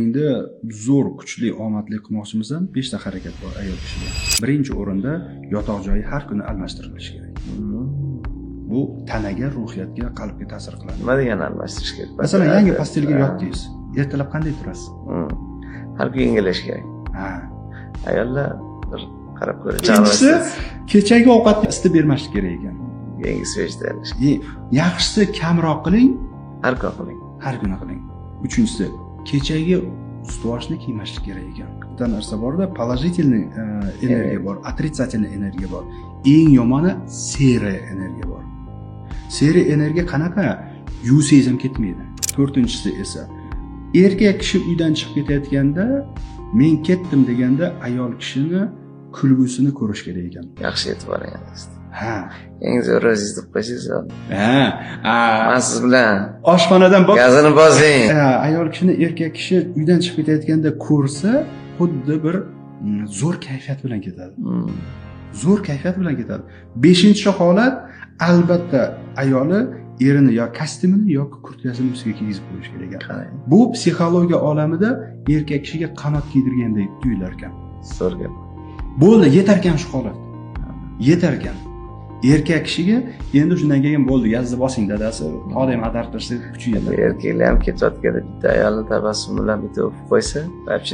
Endi zo'r, kuchli, omadli qilmoqchimisan, beshta harakat bor ayol kishiga. Birinchi o'rinda yotoq joyi har kuni almashtirilishi kerak. Bu tanaga, ruhiyatga, qalbga ta'sir qiladi. Nima degani almashtirish kerak? Masalan, yangi постель ga yotdingiz, ertalab qanday turasiz? Har kun yangilash kerak. Ha. Ayollar bir qarab ko'ring. Ikkinchisi, kechagi ovqatni isitib bermaslik kerak ekan. Yangi, свежий tayyorlash. Yaxshisi kamroq qiling, Har kun qiling. Har kuni qiling. Uchinchisi, kechagi ustvoshni kiymaslik kerak ekan. Bitta narsa borda, положительный energiya bor, отрицательный energiya bor. Eng yomoni серая energiya bor. Серая energiya qanaqa? Yuvsangiz ham ketmaydi. To'rtinchisi esa, erkak kishi uydan chiqib ketayotganda, "Men ketdim" deganda ayol kishini kulgusini ko'rish kerak ekan. Yaxshi e'tibor. Ha. Eng zo'r o'zingiz deb qo'ysangiz. Ha. Man siz bilan. Oshxonadan Gazini bosing. Ha, ayol kishini erkak kishi uydan chiqib ketayotganda ko'rsa, xuddi bir zo'r kayfiyat bilan ketadi. Zo'r kayfiyat bilan ketadi. Beshinchi holat, albatta ayoli erini yo kostyumini yoki kurtkasini ustiga kiygizib qo'yish kerak ekan. Qarang. Bu psixologiya olamida erkak kishiga qanot kiydirgandek tuyular ekan. Zo'r gap. Bo'ldi, yetarkan shu holat. Yetarkan. Erkak kishiga endi shundan keyin bo'ldi, gazni bosing dadasi, tog'day ag'dartirsa kuchi yetadi. Erkaklar ham ketayotganda bitta ayolni tabassum bilan bitta o'pib qo'ysa, вообще.